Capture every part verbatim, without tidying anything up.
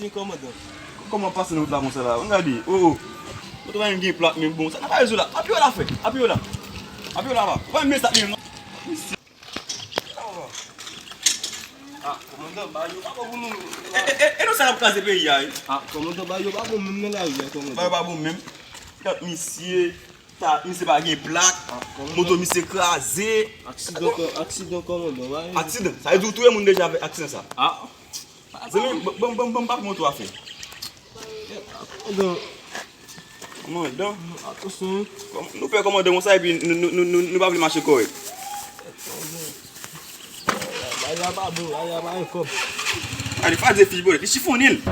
Kòmandan. Kòman pase nan wout la konsa la? Ann gade. Oh, oh. Moto pa menm gen plak menm bon. Sa nan pa rezo la. Apiye w la frè. Apiye w la. Apiye w la pa. Ou pa menm sa menm non. Ah, kòmandan, bagay yo pa bon pou nou. E, e, e nou sa k ap kraze peyi a, wi. Ah, kòmandan, bagay yo pa bon menm nan lari a, kòmandan. Bagay yo pa bon menm. Gad misye, ta, misye pa gen plak, ah, kòmandan. Moto misye kraze. Aksidan, kò-, aksidan, kòmandan, bagay yo. Aksidan? Sa vle di ou touye moun deja avèk aksidan sa? Ah. Zanmi, ban, ban, ban, ban m pa moto a fè. Kòmandan. Kòmandan. Atansyon. Kòm-, nou fè kòmandan konsa epi nou, nou, nou, nou, nou pa vle mache kòrèk. Bagay la pa bon, bagay la pa gen kòb. Gade, Fadze figi bòlèt, li chifonnen l.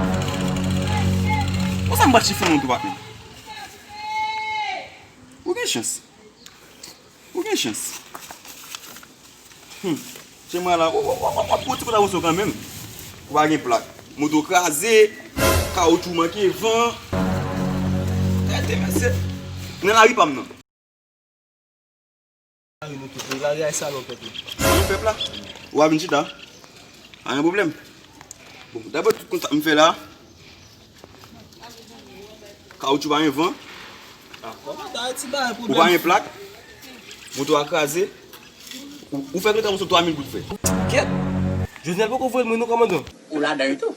Konsa m pa chifonnen w tou, patnè. Ou gen chans. Ou gen chans. Hmm. Chenmwa la, w, w, w, w, w ap pran ti kontravansyon kanmenm. Ou pa gen plak. Moto kraze, kawotchou manke van. Gade mesye. Nan lari pa m nan. Lari nou tout, lari ay salopèt la. Nan pèp la. Ou a vin chita. Pa gen pwoblèm. Bon, daprè tout kontak m fè la, kawotchou pa gen van. Ah, kòmandan, ti bagay pwoblèm. Ou pa gen plak. Moto a kraze. Ou, ou fè kontravansyon twa mil goud frè. Kèt! Jovenel poko voye l mwen non, kòmandan. Ou ladan l tou.